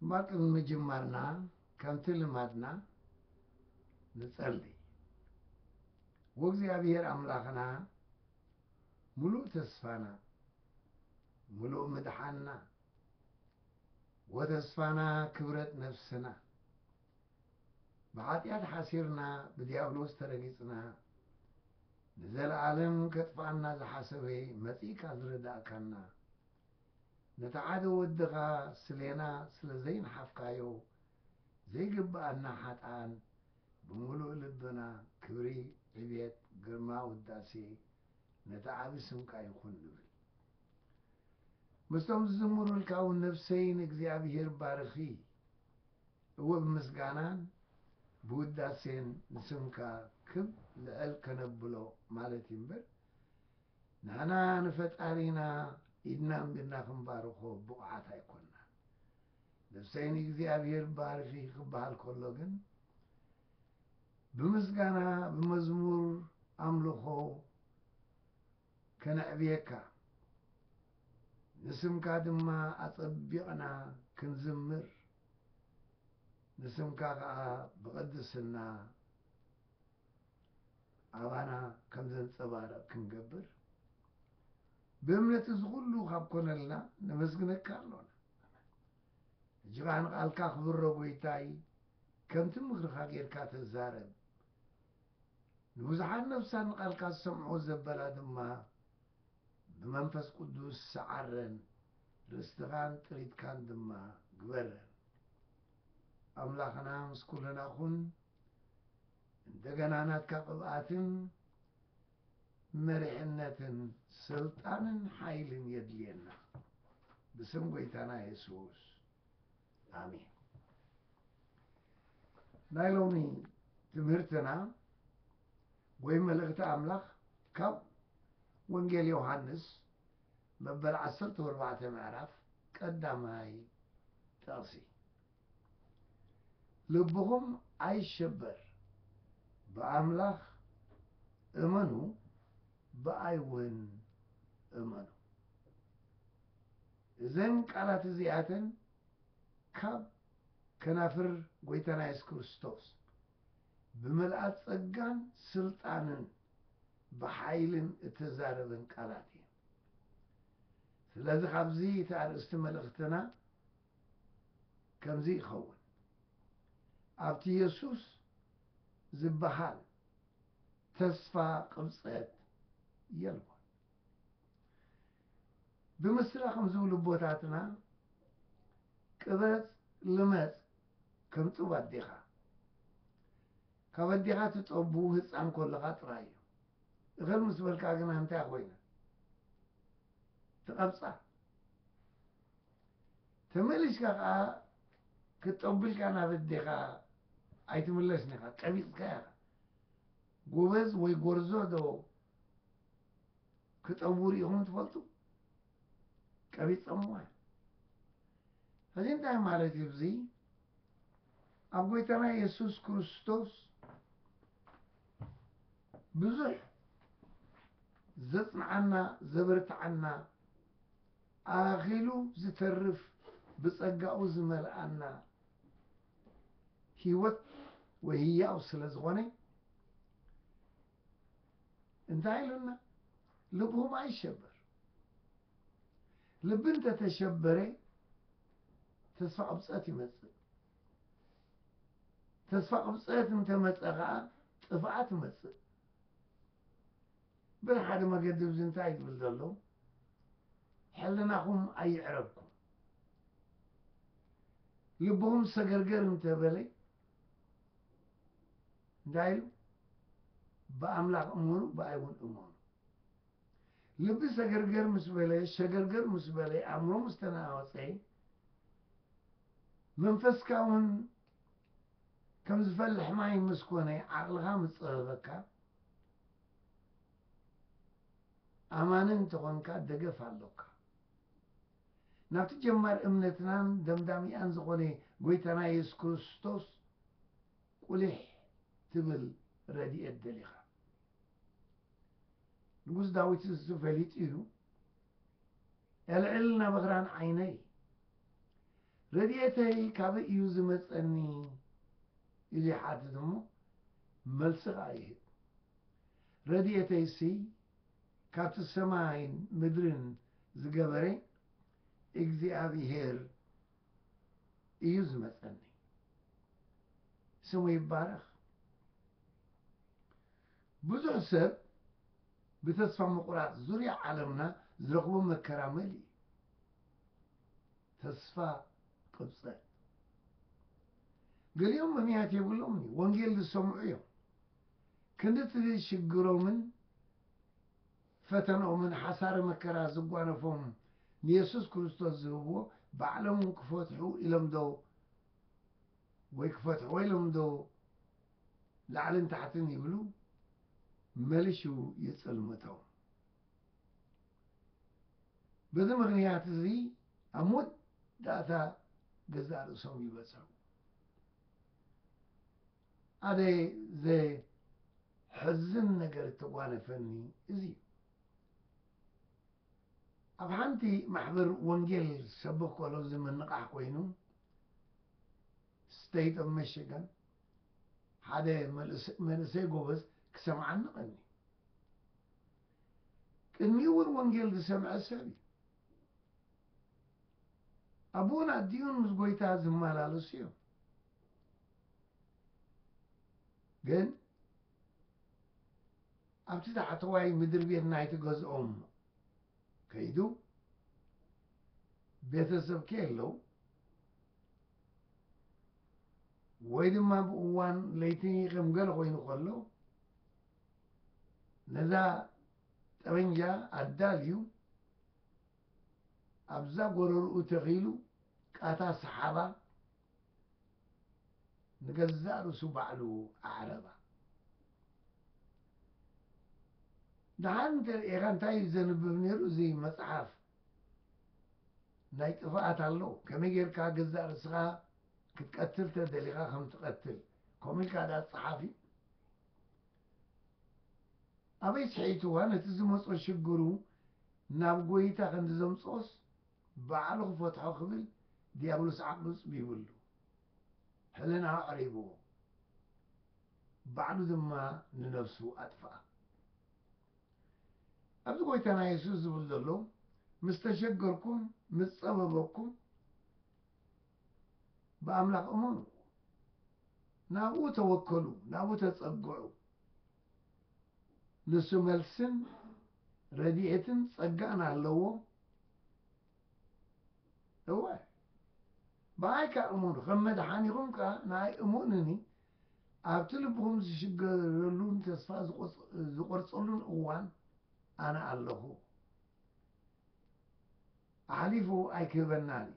እምበር ቅድሚ ምጅማርና ከምቲ ልማድና ንጸሊ። ወእግዚኣብሔር ኣምላኽና ምሉእ ተስፋና፣ ምሉእ ምድሓንና፣ ወተስፋና ክብረት ነፍስና፣ ብሓጢኣት ሓሲርና፣ ብዲያብሎስ ተረጊጽና፣ ንዘለኣለም ከጥፍኣና ዝሓሰበ መጺእካ ዝረዳእካና፣ ነቲ ሓደ ወድኻ ስሌና ስለ ዘይነሓፍካዮ፣ ዘይግብኣና ሓጥኣን ብምሉእ ልብና ክብሪ፣ ዕቤት፣ ግርማ፣ ውዳሴ ነቲ ዓቢ ስምካ ይኹን ንብል። ምስቶም ዝዝምሩልካ እውን ነፍሰይ ንእግዚኣብሔር ባርኺ። እወ ብምስጋናን ብውዳሴን ንስምካ ክብ ልዕል ከነብሎ ማለት እዩ እምበር፣ ንሕና ንፈጣሪና ኢድና ኣንቢርና ክንባርኾ ብቑዓት ኣይኮንና። ነፍሰይ ንእግዚኣብሔር ባርኺ ክበሃል ከሎ ግን፣ ብምስጋና፣ ብመዝሙር ኣምልኾ ከነዕብየካ፣ ንስምካ ድማ ኣጸቢቕና ክንዝምር፣ ንስምካ ኸኣ ብቕድስና ኣባና ከም ዘንጸባርቕ ክንገብር፣ ብእምነት እዚ ኹሉ ካብ ኮነልና፣ ነመስግነካ ኣሎና። ሕጂ ኸኣ ንቓልካ ክብሮ ጐይታይ፣ ከምቲ ምኽርኻ ጌርካ ተዛረብ። ንብዙሓት ነፍሳት ንቓልካ ዝሰምዕዎ ዘበላ ድማ፣ ብመንፈስ ቅዱስ ሰዓረን፣ ርስትኻን ጥሪትካን ድማ ግበረን። ኣምላኽና ምስ ኩልና ኩን፣ እንደገና ናትካ ቅብኣትን መሪሕነትን ስልጣንን ሓይልን የድልየና። ብስም ጐይታና የሱስ፣ ኣሜን። ናይ ሎሚ ትምህርትና ወይ መልእኽቲ ኣምላኽ ካብ ወንጌል ዮሃንስ መበል ዓሰርተ ኣርባዕተ ምዕራፍ ቀዳማይ ጥቕሲ። ልብኹም ኣይሸበር፣ ብኣምላኽ እመኑ፣ ብኣይ እውን እመኑ። እዘን ቃላት እዚኣተን ካብ ከናፍር ጐይታና የሱስ ክርስቶስ ብምልኣት ጸጋን ስልጣንን ብሓይልን እተዛረበን ቃላት እየን። ስለዚ ካብዚ እቲ ኣርእስቲ መልእኽትና ከምዚ ይኸውን። ኣብቲ የሱስ ዝበሃል ተስፋ ቅብጸት የልቦን። ብምስላ ከም ዝብሉ ኣቦታትና፣ ቅበጽ ልመጽ ከም ጡብ ኣዴኻ። ካብ ኣዴኻ ትጠቡ ህጻን ከለኻ ጥራይ እዩ። እኽል ምስ በልካ ግና እንታይ ኮይና? ትቐብጻ። ተመሊስካ ከኣ ክትጠቡ ኢልካ ናብ ኣዴኻ ኣይትምለስን ኢኻ፣ ቀቢጽካ ኢኻ። ጎበዝ ወይ ጎርዞ ዶ ክጠቡ ርኢኹም ትፈልጡ? ቀቢጾምዋ እዮም። ሕዚ እንታይ ማለት እዩ እዚ? ኣብ ጐይታና የሱስ ክርስቶስ ብዙሕ ዘጽንዓና፣ ዘበርትዓና፣ ኣኺሉ ዝተርፍ ብጸጋኡ ዝመልኣና ህይወት ወይ ህያው ስለ ዝኾነ፣ እንታይ ኢሉና? ልብኹም ኣይሸበር። ልቢ እንተተሸበረ፣ ተስፋ ቅብጸት ይመጽእ። ተስፋ ቅብጸት እንተመጸ ኸኣ፣ ጥፍኣት ይመጽእ። በል ሓደ መገዲ፣ እዚ እንታይ ዝብል ዘሎ? ሕልናኹም ኣይዕረብኩም። ልብኹም ሰገርገር እንተበለ፣ እንታይ ኢሉ? ብኣምላኽ እመኑ፣ ብኣይ እውን እመኑ። ልቢ ሰገርገር ምስ በለ፣ ሸገርገር ምስ በለ፣ ኣእምሮ ምስ ተናወጸ፣ መንፈስካ እውን ከም ዝፈልሕ ማይ ምስ ኮነ፣ ዓቕልኻ ምስ ጸበበካ፣ ኣማኒ እንተኾንካ፣ ደገፍ ኣሎካ። ናብቲ ጀማር እምነትናን ደምዳሚኣን ዝኾነ ጐይታና የሱስ ክርስቶስ ቁሊሕ ትብል ረድኤት ደሊኻ። ንጉስ ዳዊት እዚ ፈሊጡ እዩ፣ "ኣልዕል ናብ ኣኽራን ዓይነይ፣ ረድኤተይ ካበይ እዩ ዝመጸኒ? ኢሉ ይሓትት እሞ፣ መልሲ ኸኣ ይህብ። ረድኤተይሲ ካብቲ ሰማይን ምድርን ዝገበረ እግዚኣብሄር እዩ ዝመጸኒ። ስሙ ይባረኽ። ብዙሕ ሰብ ብተስፋ ምቑራጽ ዙርያ ዓለምና ዝረኽቦ መከራ መሊኡ። ተስፋ ቅብጸት። ገሊኦም ምኽንያት የብሎምን እዩ። ወንጌል ዝሰምዑ እዮም። ክንዲ እቲ ሽግሮምን ፈተንኦምን ሓሳረ መከራ ዝጓነፎም ንየሱስ ክርስቶስ ዝህብዎ ባዕሎም ክፈትሑ ኢሎም ዶ ወይ ክፈትሕዎ ኢሎም ዶ ላዕልን ታሕትን ይብሉ፣ መሊሹ ይጽልምቶም። በዚ ምኽንያት እዚ ኣብ መወዳእታ ገዛእ ርእሶም ይበጽሑ። ሓደ ዘሕዝን ነገር እተጓነፈኒ እዚ እዩ። ኣብ ሓንቲ ማሕበር ወንጌል ሰብኽ ከሎ እዚ ምንቓሕ ኮይኑ፣ ስቴት ኦፍ ሚሽጋን ሓደ መልእስ-፣ መንእሰይ ጎበዝ ክሰምዓኒ ቀኒ። ቅድሚኡ እውን ወንጌል ዝሰምዐ ሰብ እዩ። ኣቦን ኣዲኡን ምስ ጎይታ ዝመላለሱ እዮም። ግን ኣብቲ ታሕተዋይ ምድሪ ቤት ናይቲ ገዝኦም ከይዱ፣ ቤተሰብ ከየለው ወይ ድማ ብእዋን ለይቲ ከም ገለ ኮይኑ ከሎ፣ ነዛ ጠበንጃ ኣዳልዩ ኣብዛ ጎረርኡ ተኺሉ ቃታ ሰሓባ ንገዛእ ርእሱ ባዕሉ ኣዕረባ። ደሓን እንተ ርኢኻ እንታይ እዩ ዘንብብ ነይሩ እዚ መጽሓፍ? ናይ ጥፍኣት ኣሎ። ከመይ ጌርካ ገዛእ ርእስኻ ክትቀትል ተደሊኻ ከም ትቐትል፣ ከምኡ ኢልካ ደኣ ጸሓፊ። ኣበይ ስሒትዋ? ነቲ ዝመጾ ሽግሩ ናብ ጎይታ ክንዲ ዘምጽኦስ ባዕሉ ክፈትሖ ክብል ዲያብሎስ ዓቕሉ ጽቢብሉ፣ ሕልናኡ ኣዕሪብዎ፣ ባዕሉ ድማ ንነብሱ ኣጥፍኣ። ኣብዚ ጎይታና የሱስ ዝብል ዘሎ፣ ምስ ተሸገርኩም፣ ምስ ጸበበኩም፣ ብኣምላኽ እመኑ፣ ናብኡ ተወከሉ፣ ናብኡ ተጸግዑ። ንሱ መልስን ረድኤትን ጸጋን ኣለዎ። እወ፣ ብኣይ ከኣ እመኑ፣ ከም መድሓኒኹም ከኣ ንኣይ እመኑኒ፣ ኣብቲ ልብኹም ዝሽገረሉን ተስፋ ዝቆጽ-፣ ዝቆርጸሉን እዋን ኣነ ኣለኹ። ኣሕሊፉ ኣይክህበናን እዩ።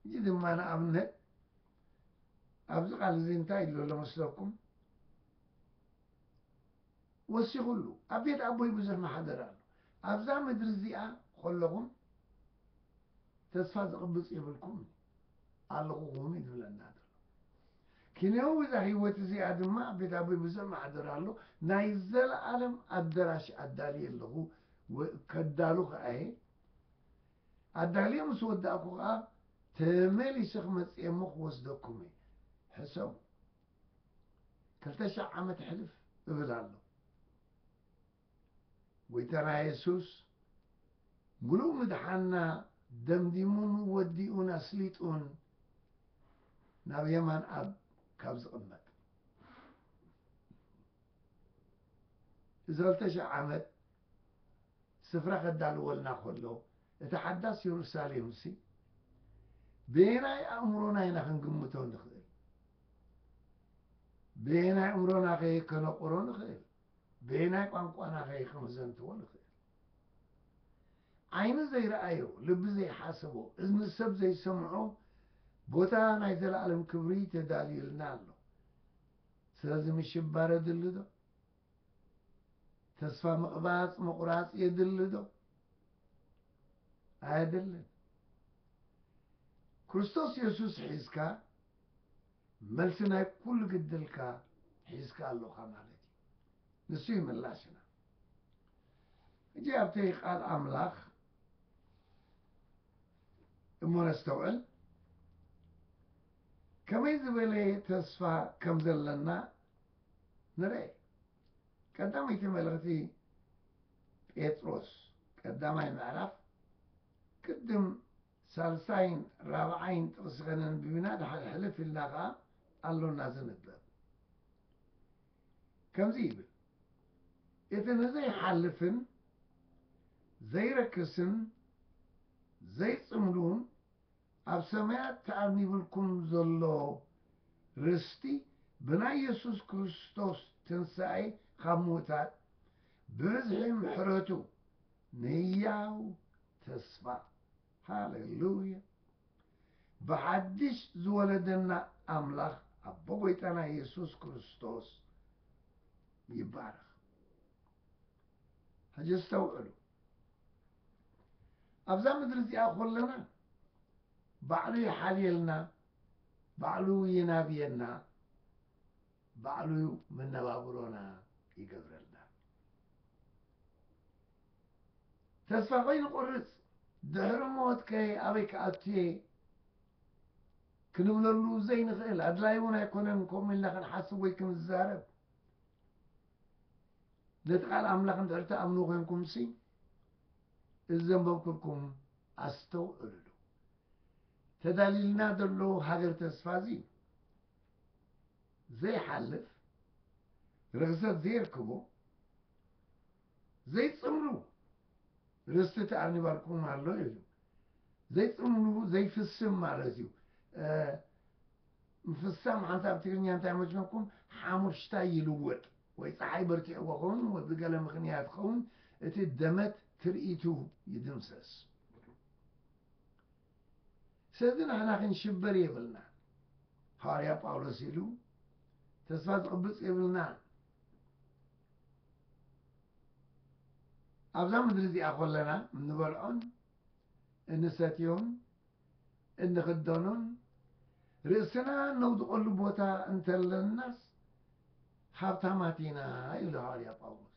እዚ ድማ ንኣብነት ኣብዚ ቃል እዚ እንታይ ኢሉ ኣሎ መስለኩም? ወሲኹሉ፣ ኣብ ቤት ኣቦይ ብዙሕ ማሕደር ኣሎ። ኣብዛ ምድሪ እዚኣ ከለኹም ተስፋ ዝቕብጽ የብልኩም፣ ኣለኹኹም እዩ ዝብለና ዘሎ። ኪንዮው እዛ ህይወት እዚኣ ድማ ኣብ ቤት ኣቦይ ብዙሕ ማሕደር ኣሎ፣ ናይ ዘለኣለም ኣዳራሽ ኣዳልየ ኣለኹ፣ ወ-፣ ከዳሉ ከኣ እየ። ኣዳልየ ምስ ወዳእኩ ከኣ ተመሊሰ ክመጽእ እየ እሞ ክወስደኩም እየ። ሕሰቡ። ክልተ ሺሕ ዓመት ሕልፍ እብል ኣሎ። ጎይታና የሱስ ምሉእ ምድሓንና ደምዲሙን ወዲኡን ኣስሊጡን ናብ የማን ኣብ ካብ ዝቕመጥ፣ እዚ ክልተ ሺሕ ዓመት ስፍራ ከዳልወልና ከሎ፣ እታ ሓዳስ የሩሳሌምሲ በየናይ ኣእምሮና ኢና ክንግምቶ ንኽእል? በየናይ ኣእምሮና ከ ከነቑሮ ንኽእል? በየናይ ቋንቋና ከ ከመዘንትዎ ንኽእል? ዓይኒ ዘይረኣዮ፣ ልቢ ዘይሓሰቦ፣ እዝኒ ሰብ ዘይሰምዖ ቦታ ናይ ዘለኣለም ክብሪ ተዳልዩልና ኣሎ። ስለዚ ምሽባር የድሊ ዶ? ተስፋ ምቕባጽ ምቑራጽ የድሊ ዶ? ኣየድልን። ክርስቶስ የሱስ ሒዝካ፣ መልሲ ናይ ኩሉ ግድልካ ሒዝካ ኣሎኻ ማለት እዩ። ንሱ እዩ ምላሽና። ሕጂ ኣብቲ ቃል ኣምላኽ እሞ ነስተውዕል፣ ከመይ ዝበለ ተስፋ ከም ዘለና ንርአ። ቀዳመይቲ መልእኽቲ ጴጥሮስ፣ ቀዳማይ ምዕራፍ፣ ቅድም ሳልሳይን ራብዓይን ጥቕሲ ከነንብብና፣ ድሓር ሕልፍ ኢልና ኸዓ ኣሎና ዝንበብ። ከምዚ ይብል፣ እቲ ንዘይሓልፍን ዘይረክስን ዘይጽምሉን ኣብ ሰማያት ተኣርኒብልኩም ዘሎ ርስቲ፣ ብናይ የሱስ ክርስቶስ ትንሳኤ ካብ ምዉታት ብብዝሒ ምሕረቱ ንህያው ተስፋ፣ ሃሌሉያ፣ ብሓድሽ ዝወለደና ኣምላኽ ኣቦ ጐይታና የሱስ ክርስቶስ ይባረኽ። ሕጂ ኣስተውዕሉ። ኣብዛ ምድሪ እዚኣ ኾለና ባዕሉ ይሓልየልና፣ ባዕሉ ይናብየና፣ ባዕሉ መነባብሮና ይገብረልና። ተስፋ ከይንቆርጽ፣ ድሕሪ ሞትከ ኣበይ ክኣቱየ ክንብለሉ ዘይንኽእል፣ ኣድላይ እውን ኣይኮነን ከምኡ ኢልና ክንሓስብ ወይ ክንዛረብ። ነቲ ቃል ኣምላኽ እንድሕር ትኣምኑ ኮንኩምሲ፣ እዚ ዘንበብኩልኩም ኣስተውዕሉሉ። ተዳልዩልና ዘሎ ሃገር ተስፋ እዚ ዘይሓልፍ፣ ርኽሰት ዘየርክቦ፣ ዘይጽምሉ ርስቲ ተኣርኒባልኩም ኣሎ ኢሉ። ዘይጽምሉ ዘይፍስም ማለት እዩ። እ፣ ምፍሳም ሓንሳብ ትግርኛ እንታይ መስለኩም? ሓሙሽታይ ይልወጥ፣ ወይ ጸሓይ በርቲዕዎ ኸውን፣ ወይ ብገለ ምኽንያት ኸውን፣ እቲ ደመት ትርኢቱ ይድምሰስ። ስለዚ ንሕና ክንሽበር የብልና። ሃዋርያ ጳውሎስ ኢሉ፣ ተስፋ ዝቕብጽ የብልና። ኣብዛ ምድሪ እዚኣ ኾለና እንበልዖን እንሰትዮን እንኽደኖን ርእስና እነውድቐሉ ቦታ እንተለናስ ሃብታማት ኢና ይብሉ ሃዋርያ ጳውሎስ።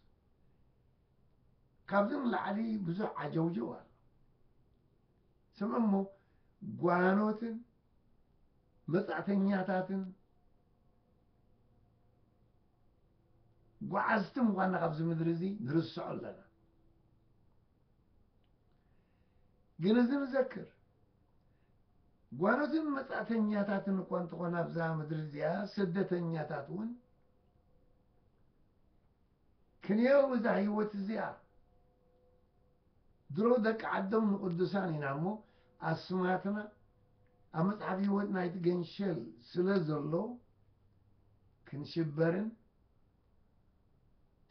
ካብዚ ንላዕሊ ብዙሕ ዓጀውጀው ኣሎ። ስምዑ እሞ፣ ጓኖትን መጻእተኛታትን ጓዓዝቲ ምዃንና ካብዚ ምድሪ እዚ ንርስዖ ኣለና። ግን እዚ ንዘክር፣ ጓኖትን መጻእተኛታትን እኳ እንተኾና ኣብዛ ምድሪ እዚኣ፣ ስደተኛታት እውን ክንየው እዛ ህይወት እዚኣ። ድሮ ደቂ ዓዶም ንቅዱሳን ኢና እሞ፣ ኣስማትና ኣብ መጽሓፍ ህይወት ናይቲ ገንሸል ስለ ዘሎ፣ ክንሽበርን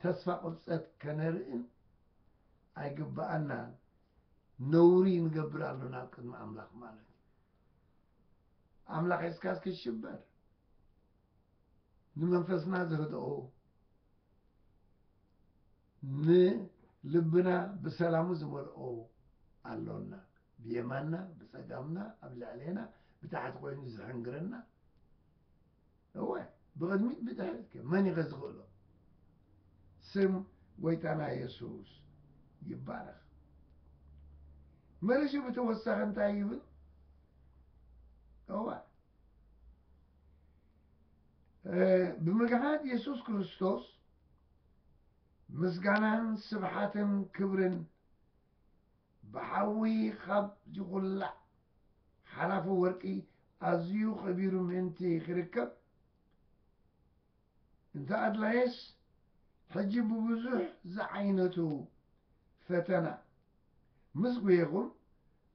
ተስፋ ቁርጸት ከነርእን ኣይግብኣናን። ነውሪ ንገብር ኣለና ኣብ ቅድሚ ኣምላኽ ማለት እዩ። ኣምላኽ እስካስ ክሽበር፣ ንመንፈስና ዘህድኦ፣ ንልብና ብሰላሙ ዝመልኦ ኣሎና። ብየማንና፣ ብጸጋምና፣ ኣብ ልዕሌና፣ ብታሕቲ ኮይኑ ዝሕንግረና። እወ፣ ብቕድሚት ብድሕሪት ከ መን እዩ ከ ዝኽእሎ? ስም ጎይታና የሱስ ይባረኽ። መሊሱ ብተወሳኺ እንታይ ይብል? እወ፣ እ፣ ብምግሓድ የሱስ ክርስቶስ ምስጋናን ስብሓትን ክብርን ብሓዊ ካብ ዝኹላዕ ሓላፊ ወርቂ ኣዝዩ ኸቢሩ ምእንቲ ክርከብ፣ እንተ ኣድላየስ፣ ሕጂ ብብዙሕ ዝዓይነቱ ፈተና ምስ ጒሄኹም፣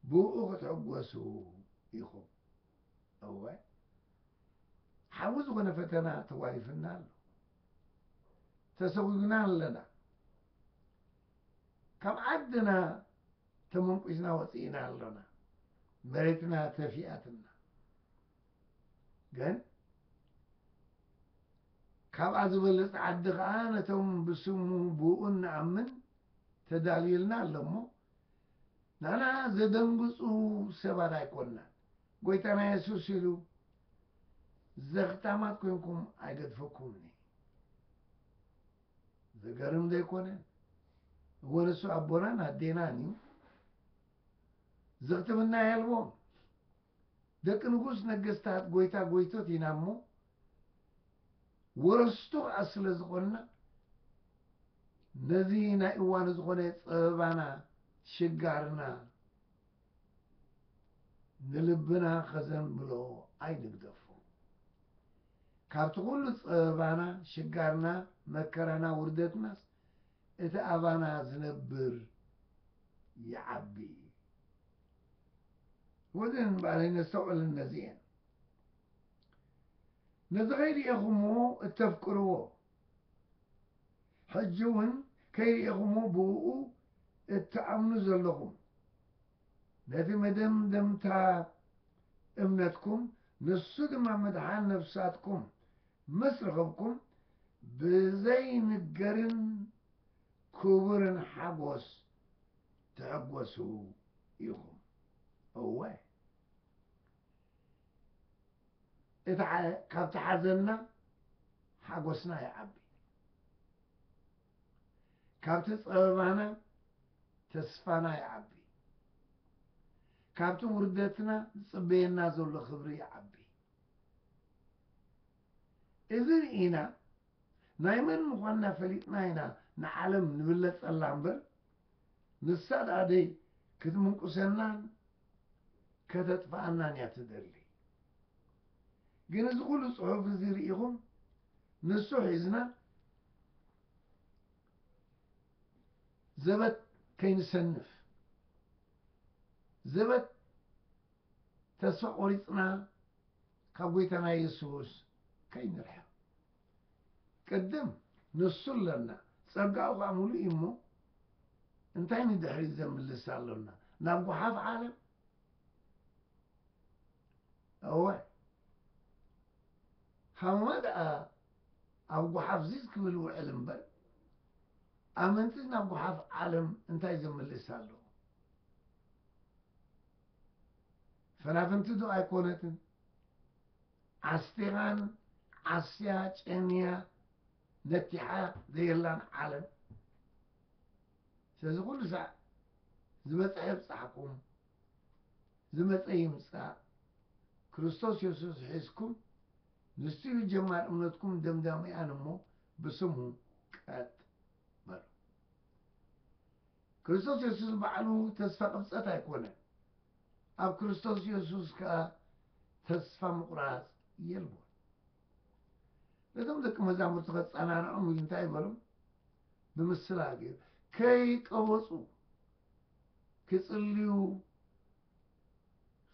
ብእኡ ክትሕጎሱ ኢኹም። እወ፣ ሓዊ ዝኾነ ፈተና ተጓኒፍና ኣሎ። ተሰጒግና ኣለና። ካብ ዓድና ተመንቁስና ወፂእና ኣሎና። መሬትና ተፊኣትና። ግን ካብኣ ዝበልጽ ዓዲ ኸዓ ነቶም ብስሙ ብኡ እንኣምን ተዳልዩልና ኣሎ እሞ፣ ንሕና ዘደንግጹ ሰባት ኣይኮንናን። ጎይታና የሱስ ኢሉ፣ "ዘኽታማት ኮይንኩም ኣይገድፈኩምን እየ።" ዘገርም ዶ ኣይኮነን? እወ፣ ንሱ ኣቦናን ኣዴናን እዩ። ዘኽትምና የልቦን። ደቂ ንጉስ ነገስታት፣ ጎይታ ጎይቶት ኢና እሞ፣ ወረስቱ ኸኣ ስለ ዝኾንና፣ ነዚ ናይ እዋኑ ዝኾነ ጸበባና፣ ሽጋርና፣ ንልብና ኸዘንብሎ ኣይንግደፎ። ካብቲ ኹሉ ጸበባና፣ ሽጋርና፣ መከራና፣ ውርደትናስ፣ እቲ ኣባና ዝነብር ይዓቢ። ወዘን በዓለይ ነስተውዕልን ነዚኤን። ነዚ ኸይርኤኹምዎ እተፍቅርዎ፣ ሕጂ እውን ከይርኤኹምዎ ብእኡ እትኣምኑ ዘለኹም፣ ነቲ መደምደምታ እምነትኩም፣ ንሱ ድማ ምድሓን ነፍሳትኩም ምስ ረኸብኩም፣ ብዘይንገርን ክቡርን ሓጎስ ትሕጎሱ ኢኹም። እወ፣ እቲ ሓ-፣ ካብቲ ሓዘንና ሓጎስና ይዓቢ። ካብቲ ጸበባና ተስፋና ይዓቢ። ካብቲ ውርደትና ዝጽበየና ዘሎ ክብሪ ይዓቢ። እዚ ርኢና ናይ መን ምዃንና ፈሊጥና ኢና ንዓለም ንብለጸላ እምበር፣ ንሳ ደኣ ደይ ክትምንቁሰናን ከተጥፍኣናን እያ ትደሊ። ግን እዚ ኩሉ ጽሑፍ እዚ ርኢኹም፣ ንሱ ሒዝና ዘበት ከይንሰንፍ፣ ዘበት ተስፋ ቆሪጽና ካብ ጎይታና የሱስ ከይንርሕቕ። ቅድም ንሱ ኣለና፣ ጸጋኡ ኸኣ ምሉእ እዩ እሞ፣ እንታይ ንድሕሪት ዘምልስ ኣሎና? ናብ ጓሓፍ ዓለም? እወ፣ ሃማ ደኣ ኣብ ጓሓፍ ዚዝ ክብል ውዕል እምበር፣ ኣመንቲስ ናብ ጓሓፍ ዓለም እንታይ ዘምልስ ኣሎ? ፈናፍንቲ ዶ ኣይኮነትን? ዓስቲኻን ዓስያ ጨንያ ነቲሓ ዘየላን ዓለም። ስለዚ ኩሉ ሳዕ ዝበጽሐ ይብጻሕኩም፣ ዝመጸ ይምጻእ፣ ክርስቶስ የሱስ ሒዝኩም፣ ንሱ እዩ ጀማር እምነትኩም ደምዳሚኣን እሞ ብስሙ ቀጥ በሉ። ክርስቶስ የሱስ ባዕሉ ተስፋ ቅብጸት ኣይኮነን። ኣብ ክርስቶስ የሱስ ከኣ ተስፋ ምቑራጽ የልቦን። ነቶም ደቂ መዛሙርቲ ከጸናንዖም ኢሉ እንታይ በሎም? ብምስላ ገይሩ፣ ከይቀበጹ ክጽልዩ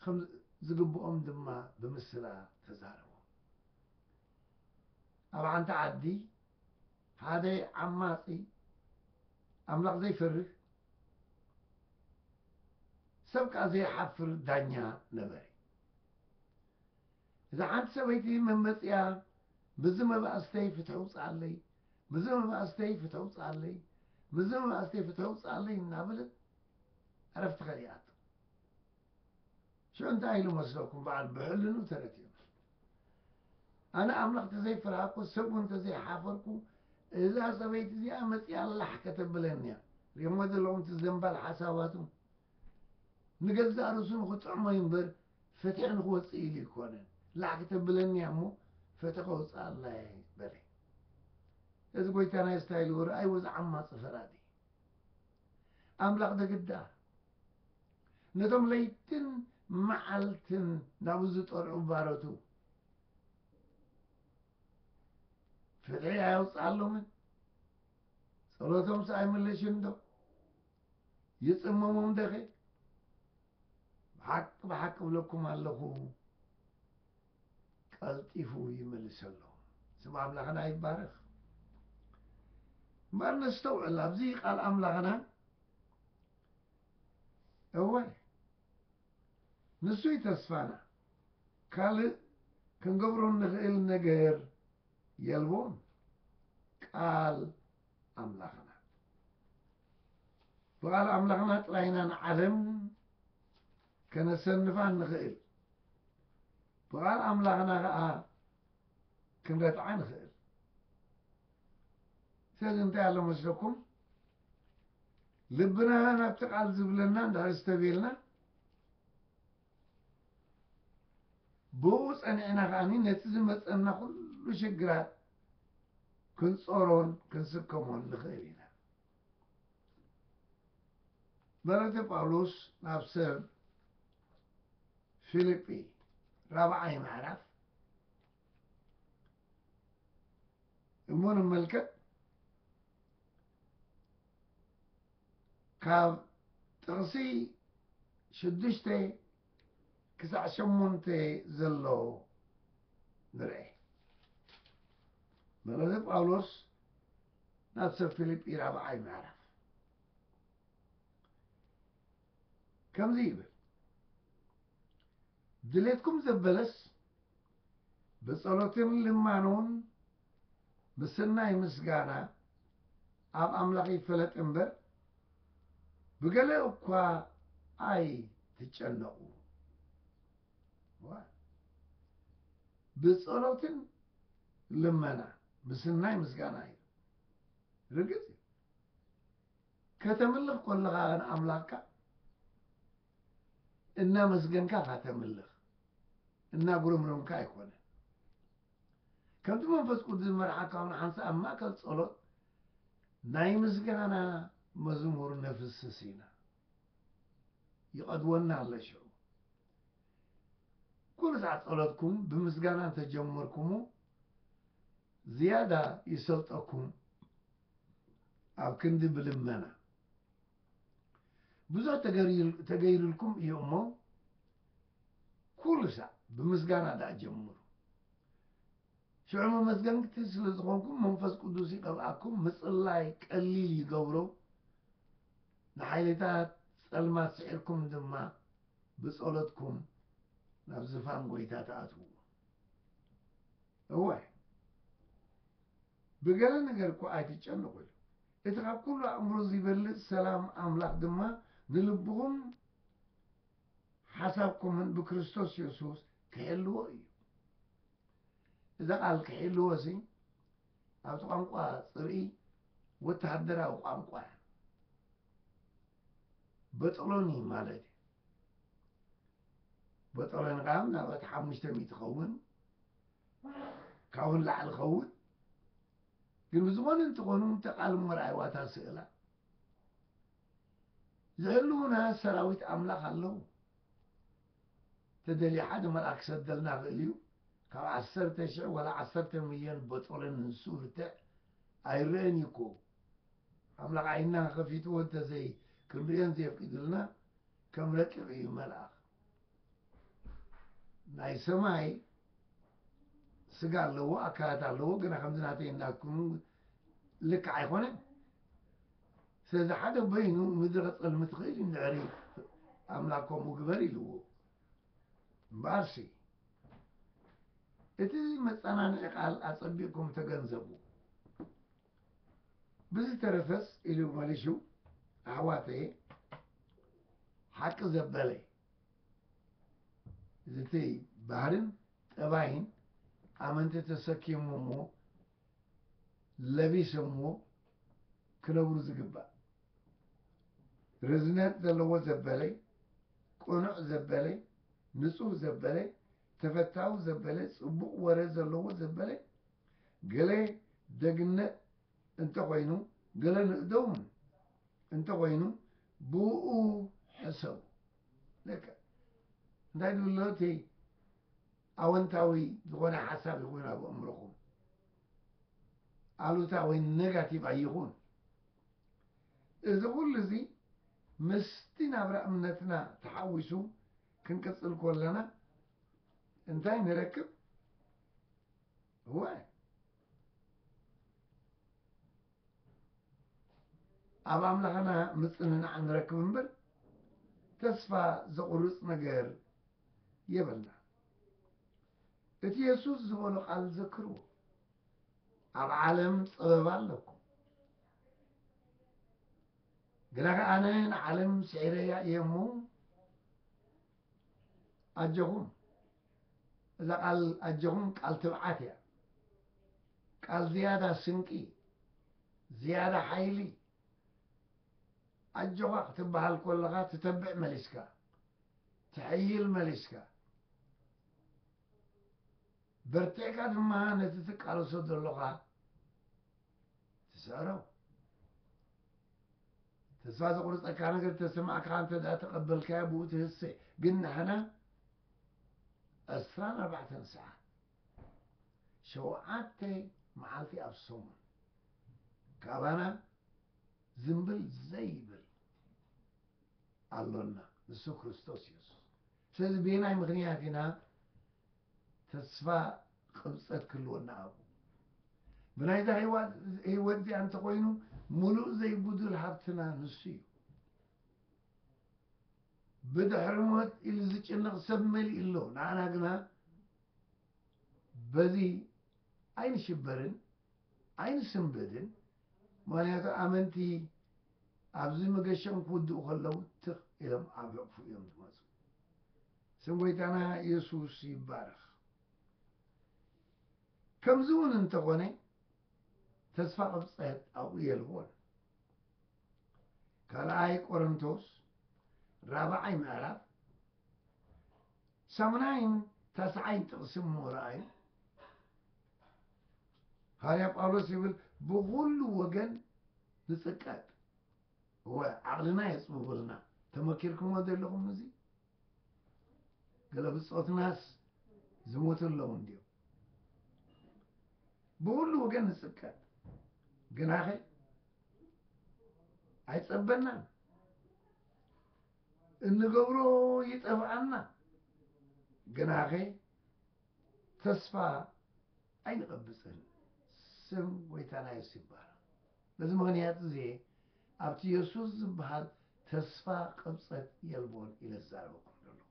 ከም ዝግብኦም ድማ ብምስላ ተዛረቦም። ኣብ ሓንቲ ዓዲ ሓደ ዓማጺ፣ ኣምላኽ ዘይፈርህ፣ ሰብ ከኣ ዘይሓፍር ዳኛ ነበረ። እዛ ሓንቲ ሰበይቲ መመጽያ፣ "ብዚ መባእስተይ ፍትሒ ውጽኣለይ፣ ብዚ መባእስተይ ፍትሒ ውጽኣለይ፣ ብዚ መባእስተይ ፍትሒ ውጽኣለይ" እናበለት ዕረፍቲ ከሊኣቶ። ሽዑ እንታይ ኢሉ መስለኩም? በዓል ብሕልኑ ተረትዮ። ኣነ ኣምላኽ ተዘይፈራህኩ፣ ሰብ እውን ተዘይሓፈርኩ፣ እዛ ሰበይቲ እዚኣ መጺኣ ላሕ ከተብለኒ እያ። ሪሞ ዘለኹም እቲ ዘንባል ሓሳባቱ ንገዛእ ርእሱ ንኽጥዕሞ እዩ እምበር፣ ፍትሒ ንኽወጽእ ኢሉ ኣይኮነን። ላሕ ከተብለኒ እያ እሞ፣ ፍትሒ ከውጽኣላ እየ በለ። እዚ ጎይታና የስታይል ወረ ኣይወ ዝዓማጽ ፈራዲ። ኣምላኽ ደግዳ ነቶም ለይትን መዓልትን ናብኡ ዝጠርዑ ባሮቱ ፍትሒ ኣየውፅኣሎምን? ጸሎቶምስ ኣይምለሽን ዶ? ይጽመሞም ደኸ? ብሓቂ ብሓቂ እብለኩም ኣለኹ፣ ቀልጢፉ ይመልሰሎም። ስም ኣምላኽና ይባረኽ። እምበኣር ነስተውዕል፣ ኣብዚ ቃል ኣምላኽና፣ እወ፣ ንሱ እዩ ተስፋና። ካልእ ክንገብሮ እንኽእል ነገር የልቦን። ቃል ኣምላኽና። ብቓል ኣምላኽና ጥራይ ኢና ንዓለም ከነሰንፋ እንኽእል። ብቓል ኣምላኽና ኸኣ ክንረትዓ ንኽእል። ስለዚ እንታይ ኣሎ መስለኩም? ልብና ናብቲ ቃል ዝብለና እንድሕር ዝተቤልና፣ ብኡ ጸኒዕና ከኣኒ ነቲ ዝመጸና ኩሉ ሽግራት ክንጾሮን ክንስከሞን ንኽእል ኢና። መልእኽቲ ጳውሎስ ናብ ሰብ ፊልጲ ራብዓይ ምዕራፍ እሞ ንመልከት። ካብ ጥቕሲ ሽዱሽተ ክሳዕ ሸሞንተ ዘሎ ንርኤ። መልእኽቲ ጳውሎስ ናብ ሰብ ፊልጲ ራብዓይ ምዕራፍ ከምዚ ይብል፣ ድሌትኩም ዘበለስ ብጸሎትን ልማኖን ምስናይ ምስጋና ኣብ ኣምላኽ ይፈለጥ እምበር፣ ብገለ እኳ ኣይትጨነቑ። ዋ! ብጸሎትን ልመና ምስናይ ምስጋና እዩ። ርግጽ እዩ። ከተምልኽ ከለኻ ንኣምላኽካ እናመስገንካ ኢኻ ተምልኽ፣ እናጉረምረምካ ኣይኮነን። ከምቲ መንፈስ ቅዱስ ዝመርሓካ እውን ሓንሳእ ኣብ ማእከል ጸሎት ናይ ምስጋና መዝሙር ነፍስስ ኢና። ይቐድወና ኣሎ ሽዑ። ኩሉ ሰዓት ጸሎትኩም ብምስጋና እንተጀመርኩሙ ዝያዳ ይሰልጠኩም ኣብ ክንዲ ብልመና። ብዙሕ ተገይሩ-፣ ተገይሩልኩም እዩ እሞ ኩሉ ሳዕ ብምስጋና ደኣ ጀምሩ። ሽዑ መመስገንቲ ስለ ዝኾንኩም መንፈስ ቅዱስ ይቐብኣኩም፣ ምጽላይ ቀሊል ይገብሮ። ንሓይልታት ጸልማት ስዒርኩም ድማ ብጸሎትኩም ናብ ዝፋን ጐይታ ትኣትዉ። እወ፣ ብገለ ነገር እኳ ኣይትጨነቑ ኢሉ። እቲ ካብ ኩሉ ኣእምሮ ዚበልጽ ሰላም ኣምላኽ ድማ ንልብኹም ሓሳብኩምን ብክርስቶስ የሱስ ክሕልዎ እዩ። እዛ ቃል ክሕልዎ ሲ ኣብቲ ቋንቋ ጽርኢ ወተሃደራዊ ቋንቋ እያ። በጠሎኒ ማለት እዩ። በጠሎኒ ከዓ ምናልባት ሓሙሽተ ሚእቲ ኸውን፣ ካብኡ ንላዕሊ ኸውን። ግን ብዝኾነ እንተኾኑ እንተ ቃል እሞ ረኣይዋ እታ ስእላ። ዝህልዉና ሰራዊት ኣምላኽ ኣለዉ። ተደልዩ ሓደ መልኣክ ክሰደልና ይኽእል እዩ። ካብ ዓሰርተ ሽሕ ወላ ዓሰርተ ሚልዮን በጦለን ንሱ ልትዕ ኣይረአን እዩ እኮ። ኣምላኽ ዓይንና ከፊትዎ እንተዘይ ክንርእዮ እንዘየፍቂዱልና ከም ረቂቕ እዩ መልኣኽ። ናይ ሰማይ ስጋ ኣለዎ፣ ኣካላት ኣለዎ፣ ግና ከምዚ ናተይ እናትኩም ልክዕ ኣይኮነን። ስለዚ ሓደ በይኑ ምድሪ ከጸልም ትኽእል እዩ፣ እንድሕሪ ኣምላኽ ከምኡ ግበር ኢልዎ። እምበኣርሲ እቲ መጸናንዒ ቃል ኣጸቢቕኩም ተገንዘቡ። ብዝተረፈስ ኢሉ መሊሹ፣ ኣሕዋተየ፣ ሓቂ ዘበለ፣ እዚ እቲ ባህርን ጠባይን ኣመንቲ ተሰኪሞምዎ ለቢሶምዎ ክነብሩ ዝግባእ፣ ርዝነት ዘለዎ ዘበለ፣ ቅኑዕ ዘበለ፣ ንጹህ ዘበለ፣ ተፈታዊ ዘበለ፣ ጽቡቕ ወረ ዘለዎ ዘበለ፣ ገለ ደግነት እንተኾይኑ፣ ገለ ንእደውን እንተኾይኑ፣ ብኡ ሕሰቡ። ለካ እንታይ ዝብሎ እቲ ኣወንታዊ ዝኾነ ሓሳብ ይኹን ኣብ ኣእምሮኹም፣ ኣሉታ ወይ ነጋቲቭ ኣይኹን። እዚ ኩሉ እዚ ምስቲ ናብራ እምነትና ተሓዊሱ ክንቅጽል ከለና እንታይ ንረክብ? እወ፣ ኣብ ኣምላኽና ምጽንናዕ ንረክብ እምበር፣ ተስፋ ዘቑርጽ ነገር የብልና። እቲ የሱስ ዝበሎ ቃል ዘክርዎ፣ "ኣብ ዓለም ጸበባ ኣለኩም፣ ግና ከኣ ኣነ ንዓለም ስዒረያ እየ እሞ ኣጆኹም።" እዛ ቃል ኣጆኹም ቃል ትብዓት እያ። ቃል ዝያዳ ስንቂ፣ ዝያዳ ሓይሊ። ኣጆኻ ክትበሃል ከለኻ ትተብዕ መሊስካ፣ ትሕይል መሊስካ። በርቲዕካ ድማ ነቲ ትቃለሶ ዘሎኻ ትስዕሮ። ተስፋ ዘቑርጸካ ነገር ተሰማዕካ እንተ ደኣ ተቐበልካዮ፣ ብኡ ትህሰ። ግን ንሕና ዕስራን ኣርባዕተን ሰዓት፣ ሸውዓተ መዓልቲ ኣብ ሰሙን፣ ካባና ዝምብል ዘይብል ኣሎና፣ ንሱ ክርስቶስ የሱስ። ስለዚ በየናይ ምኽንያት ኢና ተስፋ ቅብጸት ክህልወና ኣብኡ? ብናይዛ ህይወት፣ ህይወት እዚኣ እንተኾይኑ፣ ምሉእ ዘይጉድል ሃብትና ንሱ እዩ። ብድሕሪ ሞት ኢሉ ዝጭነቕ ሰብ መሊኡ ኣሎ። ንዓና ግና በዚ ኣይንሽበርን ኣይንስንብድን። ምኽንያቱ ኣመንቲ ኣብዚ መገሸኦም ክውድኡ ከለዉ ትኽ ኢሎም ኣብ ሕቕፉ እዮም ዝመጹ። ስም ጎይታና የሱስ ይባረኽ። ከምዚ እውን እንተኾነ፣ ተስፋ ቅብጸት ኣብኡ የልቦን። ካልኣይ ቆሮንቶስ ራብዓይ ምዕራፍ ሻሙናይን ታስዓይን ጥቕሲ እሞ ረኣዩ። ሃዋርያ ጳውሎስ ይብል፣ "ብኹሉ ወገን ንጽቀጥ።" እወ፣ ዓቕልና የጽብቡልና። ተመኪርኩሞ ዘለኹም እዚ? ገለ ብጾትናስ ዝሞቱ ኣለዉ እንድዮም። ብኹሉ ወገን ንጽቀጥ፣ ግናኸ ኣይጸበናን። እንገብሮ ይጠፍኣና፣ ግናኸ ተስፋ ኣይንቐብጽን። ስም ጎይታና የሱስ ይባረኽ። በዚ ምኽንያት እዚ ኣብቲ የሱስ ዝበሃል ተስፋ ቅብጸት የልቦን ኢለ ዝዛረበኩም ዘለኹ።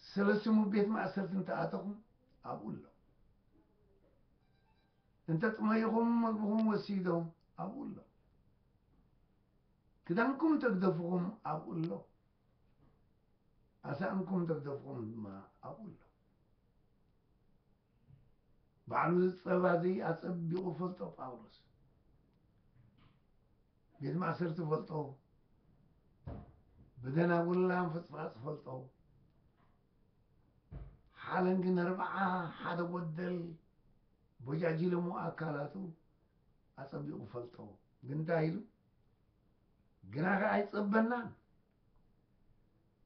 ስለ ስሙ ቤት ማእሰርቲ እንተ ኣተኹም ኣብኡ ኣሎ። እንተ ጥመይኹም መግብኹም ወሲዶም ኣብኡ ኣሎ። ክዳንኩም እንተ ግደፍኹም ኣብኡ ኣሎ። ኣሳእንኩም እንተ ግደፍኹም ድማ ኣብኡ ኣሎ። ባዕሉ እዚ ጸባ እዚ ኣጸቢቑ ፈልጦ ጳውሎስ። ቤት ማእሰርቲ ፈልጦ፣ ብደናጉላ ፍጽፋጽ ፈልጦ፣ ሓለንጊ ነርብዓ ሓደ ጎደል ቦጃጅለሙ ኣካላቱ ኣጸቢቑ ፈልጦ። ግን እንታይ ኢሉ? ግናኸ ኣይጸበናን።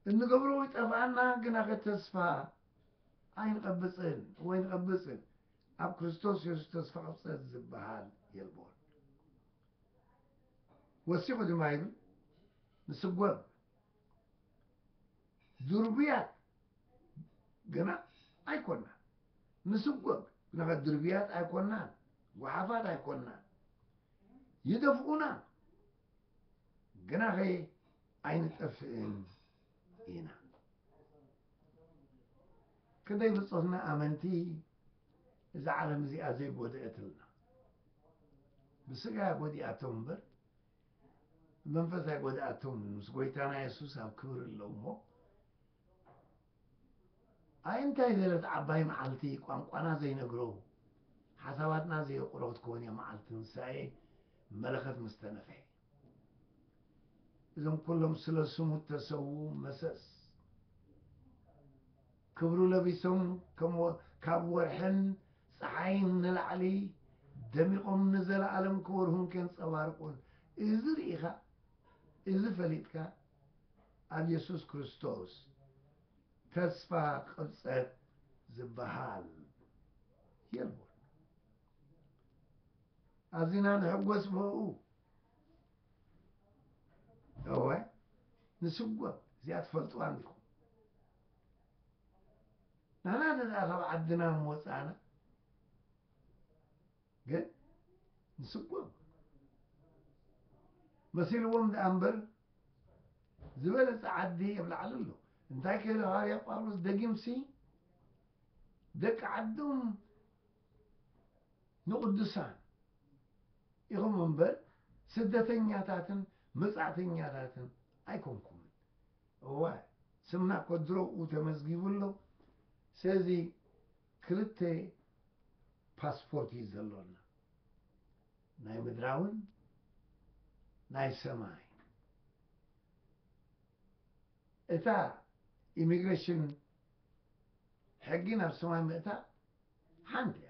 እንገብሮ ይጠፍኣና፣ ግናኸ ተስፋ ኣይንቐብጽን ወይ ንቐብጽን። ኣብ ክርስቶስ የሱስ ተስፋ ቅብጸት ዝበሃል የልቦን። ወሲኹ ድማ ይብል፣ ንስጎም ድርቡያት ግና ኣይኮናን። ንስጎም ግናኸ ድርቡያት ኣይኮናን፣ ጓሓፋት ኣይኮናን። ይደፍኡና፣ ግናኸ ኣይንጠፍእን ኢና። ክንደይ ብጾትና ኣመንቲ እዛ ዓለም እዚኣ ዘይጎድአትልና። ብስጋ ጎዲኣቶም እምበር፣ መንፈስ ኣይጎድኣቶምን። ምስ ጎይታና የሱስ ኣብ ክብሪ ኣለዉ እሞ፣ ኣይ እንታይ ዝበለት ዓባይ መዓልቲ፣ ቋንቋና ዘይነግሮ፣ ሓሳባትና ዘየቁሮ ክትከውን እያ መዓልቲ ትንሳኤ፣ መለኸት ምስ ተነፍሐ። እዞም ኩሎም ስለ ስሙ እተሰዉ መሰስ ክብሩ ለቢሶም፣ ከም ወ-፣ ካብ ወርሕን ጸሓይን ንላዕሊ ደሚቖም ንዘለኣለም ክበርሁን ከንጸባርቑን። እዚ ርኢኻ፣ እዚ ፈሊጥካ፣ ኣብ የሱስ ክርስቶስ ተስፋ ቅብጸት ዝበሃል የልቦን። ኣዚና ንሕጎስ ብእኡ። እወ፣ ንስጎም። እዚኣ ትፈልጥዋ እንዲኹም። ንሕና ነዛ ካብ ዓድና ምወጻእና፣ ግን ንስጎም። መሲልዎም ደኣ እምበር፣ ዝበለጸ ዓዲ ኣብ ላዕሊ ኣሎ። እንታይ ከይሉ ሃዋርያ ጳውሎስ ደጊምሲ፣ ደቂ ዓዶም ንቕዱሳን ኢኹም እምበር፣ ስደተኛታትን መጻእተኛታትን ኣይኮንኩምን። እወ፣ ስምና እኮ ድሮ ብኡ ተመዝጊቡ ኣሎ። ስለዚ ክልተ ፓስፖርት እዩ ዘሎና፣ ናይ ምድራውን ናይ ሰማይ። እታ ኢሚግሬሽን ሕጊ ናብ ሰማይ ምእታ ሓንቲ እያ።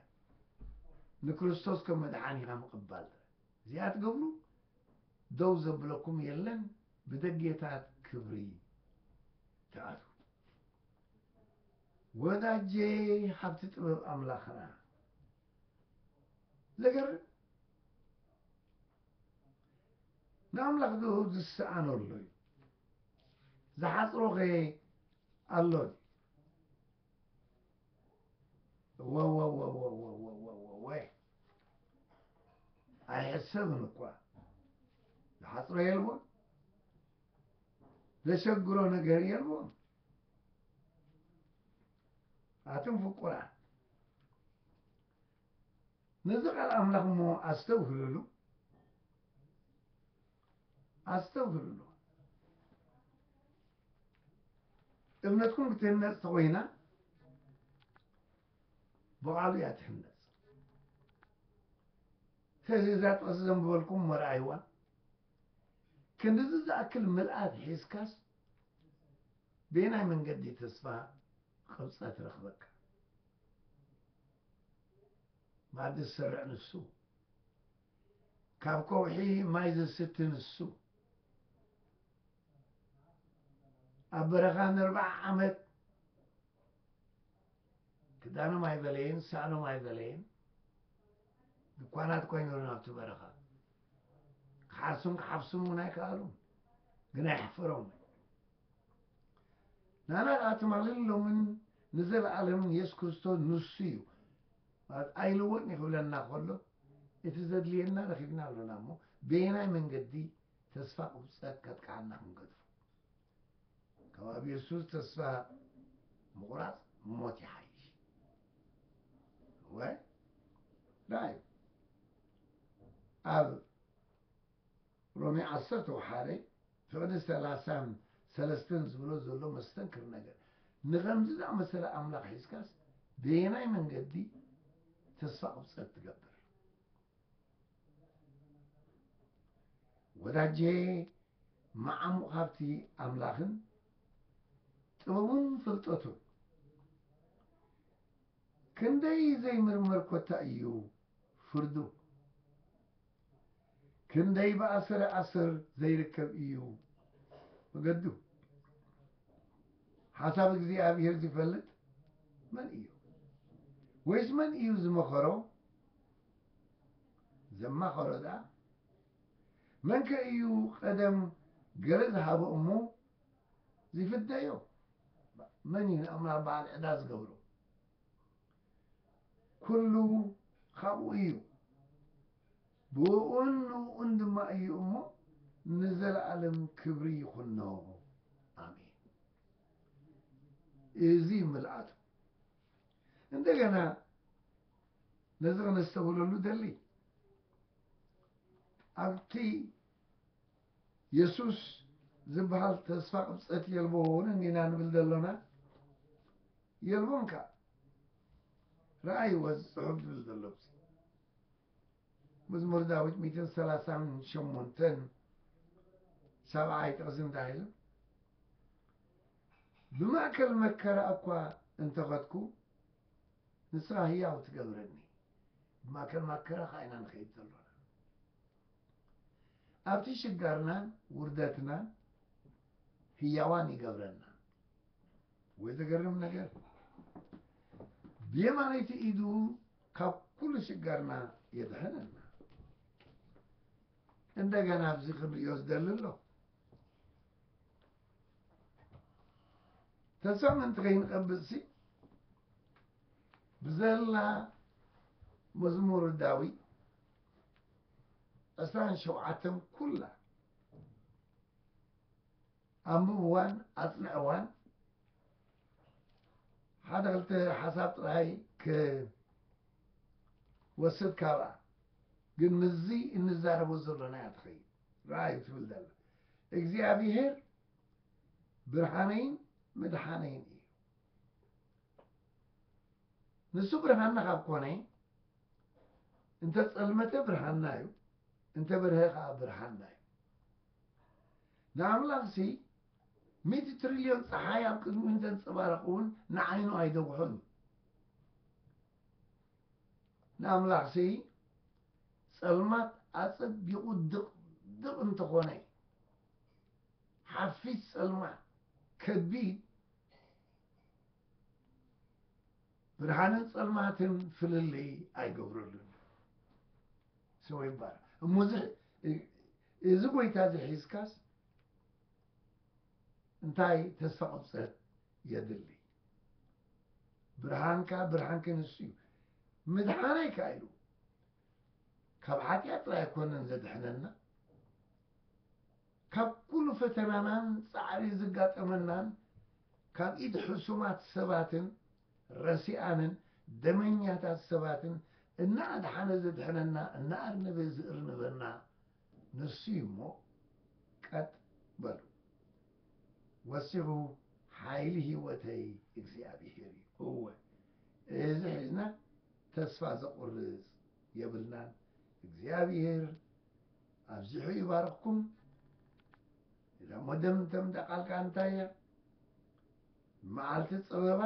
ንክርስቶስ ከም መድሓኒኻ ምቕባል ጥራይ። እዚኣ ትገብሩ ደው ዘብለኩም የለን፣ ብደጌታት ክብሪ ትኣትዉ። ወዳጄ፣ ሃብቲ ጥበብ ኣምላኽና ዘገርም። ንኣምላኽ ዶ ዝሰኣኖ ኣሎ እዩ? ዝሓጽሮኸ ኣሎ ድዩ? ወወወወወወወወወወ። ኣይሕሰብን እኳ። ዝሓጽሮ የልቦን። ዘሸግሮ ነገር የልቦን። ኣቱም ፍቁራት፣ ነዚ ቃል ኣምላኽ እሞ ኣስተውህልሉ፣ ኣስተውህልሉ። እምነትኩም ክትህነጽ ተኾይና፣ ብቓሉ እያ ትህነጽ። ስለዚ እዛ ጥቕሲ ዘንብበልኩም እሞ ረኣይዋ። ክንድዚ ዝኣክል ምልኣት ሒዝካስ፣ በየናይ መንገዲ ተስፋ ቅብጸት ረኽበካ? ማዕዲ ዝሰርዕ ንሱ፣ ካብ ከውሒ ማይ ዘስቲ ንሱ፣ ኣብ በረኻ ንኣርብዓ ዓመት ክዳኖም ኣይበለየን፣ ሳእኖም ኣይበለየን። ድኳናት ኮይኖም ኣብቲ በረኻ ክሓርሱን ክሓፍሱን እውን ኣይከኣሉን፣ ግን ኣየሕፈሮምን። ንዓና ደኣ ትማልን ሎምን ንዘለኣለምን የሱስ ክርስቶስ ንሱ እዩ። ማለት ኣይልወጥን እዩ ክብለና ከሎ፣ እቲ ዘድልየና ረኺብና ኣሎና እሞ፣ በየናይ መንገዲ ተስፋ ቁብጸት ከጥቅዓና ክንገድፎ? ካብ ኣብ የሱስ ተስፋ ምቑራጽ ሞት ይሓይሽ። ወይ? ራእዩ። ኣብ ሮሜ ዓሰርተ ወሓደ ፍቕዲ ሰላሳን ሰለስተን ዝብሎ ዘሎ መስተንክር ነገር። ንኸምዚ ዝኣመሰለ ኣምላኽ ሒዝካስ በየናይ መንገዲ ተስፋ ቁብጸት ትገብር? ወዳጄ፣ መዓሙቕ ሃብቲ ኣምላኽን ጥበቡን ፍልጠቱን ክንደይ ዘይምርመር ኮታ እዩ ፍርዱ። ክንደይ ብኣሰረ ኣሰር ዘይርከብ እዩ መገዱ። ሓሳብ እግዚኣብሔር ዝፈልጥ መን እዩ? ወይስ መን እዩ ዝመኸሮ? ዘማኸሮ ደኣ? መንከ እዩ ቀደም ገለ ዝሃቦ እሞ ዝፍደዮ? መን እዩ ንኣምላኽ በዓል ዕዳ ዝገብሮ? ኩሉ ካብኡ እዩ፣ ብእኡን ንእኡን ድማ እዩ እሞ፣ ንዘለኣለም ክብሪ ይኹኖ። ኣሜን። እዚ ምልኣቱ። እንደገና ነዚ ከነስተውህለሉ ደሊ፣ ኣብቲ የሱስ ዝበሃል ተስፋ ቅብጸት የልቦን ኢና ንብል ዘሎና? የልቦን ከኣ። ረኣይዎ፣ እዚ ጽሑፍ ዝብል ዘሎ ኣብዚ። መዝሙር ዳዊት ሚእትን ሰላሳን ሸሞንተን፣ ሰብዓይ ጥቕሲ እንታይ ኢሉ? "ብማእከል መከራ እኳ እንተኸድኩ፣ ንስኻ ህያው ትገብረኒ።" ብማእከል መከራ ኸኣ ኢና ንኸይድ ዘሎና። ኣብቲ ሽጋርናን ውርደትናን ህያዋን ይገብረና። ወይ ዘገርም ነገር፣ ብየማነይቲ ኢዱ ካብ ኩሉ ሽጋርና የድሕነና። እንደገና ኣብዚ ክንርእዮ ዝደሊ ኣሎ። ተስፋ ምእንቲ ከይንቐብጽሲ፣ ብዘላ መዝሙር ዳዊት ዕስራን ሸውዓተን ኩላ ኣንብብዋን ኣጽንዕዋን። ሓደ ክልተ ሓሳብ ጥራይ ክወስድ ካብኣ፣ ግን ምስዚ እንዛረቦ ዘሎና እያ ትኸይድ። ረኣዩ ትብል ዘላ፣ እግዚኣብሄር ብርሃነይን ምድሓነይን እዩ። ንሱ ብርሃንና ካብ ኮነ፣ እንተ ጸልመተ ብርሃንና እዩ፣ እንተ በርሀ ከኣ ብርሃንና እዩ። ንኣምላኽሲ ሚእቲ ትሪልዮን ፀሓይ ኣብ ቅድሚኡ እንተንፀባረቕ እውን ንዓይኑ ኣይደውሖን እዩ። ንኣምላኽሲ ጸልማት ኣጸቢቑ ድቕድቕ እንተኾነ፣ ሓፊስ ጸልማት ከቢድ፣ ብርሃንን ጸልማትን ፍልልይ ኣይገብረሉን። ስሙ ይባረክ። እሞ እዚ፣ እዚ ጎይታ እዚ ሒዝካስ እንታይ ተስፋ ቅብጸት የድሊ? ብርሃንካ፣ ብርሃንኪ ንሱ እዩ። ምድሓነይ ከኣ ኢሉ ካብ ሓጢኣት ጥራይ ኣይኮነን ዘድሕነና፣ ካብ ኩሉ ፈተናናን ጻዕሪ ዝጋጠመናን ካብ ኢድ ሕሱማት ሰባትን ረሲኣንን ደመኛታት ሰባትን እናኣድሓነ ዘድሕነና፣ እናኣርነበ ዝእርንበና ንሱ እዩ እሞ ቀጥ በሉ። ወሲኹ ሓይሊ ህይወተይ እግዚኣብሄር እዩ። እወ፣ እዚ ሒዝና ተስፋ ዘቑርጽ የብልናን። እግዚኣብሄር ኣብዚሑ ይባርኽኩም። እዛ መደምደምታ ቃልካ እንታይ እያ? መዓልቲ ጸበባ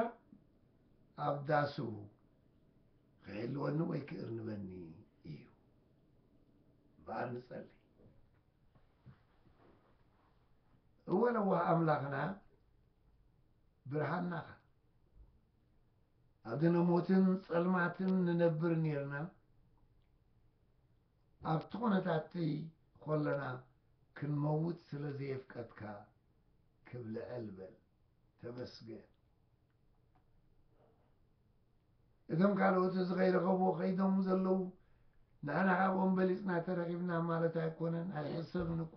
ኣብ ዳሱ ክሕልወኒ ወይ ክእርንበኒ እዩ። እምበኣር ንጸሊ። እወ ለዋህ ኣምላኽና ብርሃንና ኢኻ። ኣብ ድነ ሞትን ጸልማትን ንነብር ኔርና፣ ኣብቲ ኩነታት እቲ ኾለና ክንመውት ስለ ዘየፍቀድካ ክብልዐል በል። ተመስገን። እቶም ካልኦት እዚ ከይረኸብዎ ከይዶም ዘለዉ፣ ንሕና ካብኦም በሊጽና ተረኺብና ማለት ኣይኮነን፣ ኣይሕሰብን እኳ።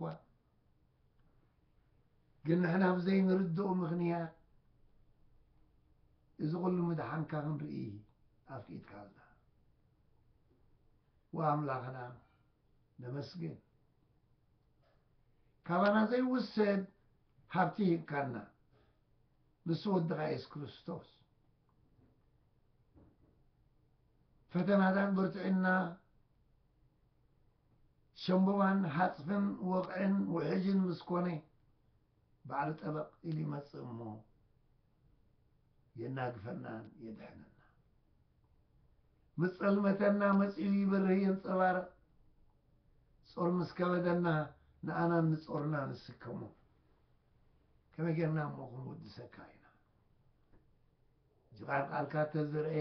ግን ንሕና ብዘይንርድኦ ምኽንያት እዚ ኹሉ ምድሓንካ ክንርኢ ኣፍቂድካልና። ወኣምላኽና ነመስግን። ካባና ዘይውሰድ ሃብቲ ሂብካና፣ ንሱ ወድኻ የሱስ ክርስቶስ። ፈተናታት በርቲዕና፣ ሸምቦባን ሃጽፍን ወቕዕን ውሕጅን ምስ ኮነ፣ ባዕሉ ጠበቕ ኢሉ ይመጽእ እሞ የናግፈናን የድሕነና። ምስ ጸልመተና መጺኡ ይበርህ የንጸባርቕ። ጾር ምስ ከበደና ንኣናን ንጾርና ንስከሞ። ከመይ ጌርና እሞ ክንውድሰካ ኢና? ጅቓን ቃልካ ተዘርኤ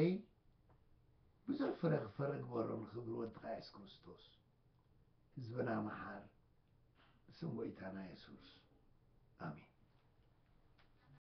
ብዙሕ ፍረ ክፈሪ ግበሮ ንኽብሪ ወድኻ የሱስ ክርስቶስ። ህዝብና መሓር። ብስም ጎይታና የሱስ። ኣሜን።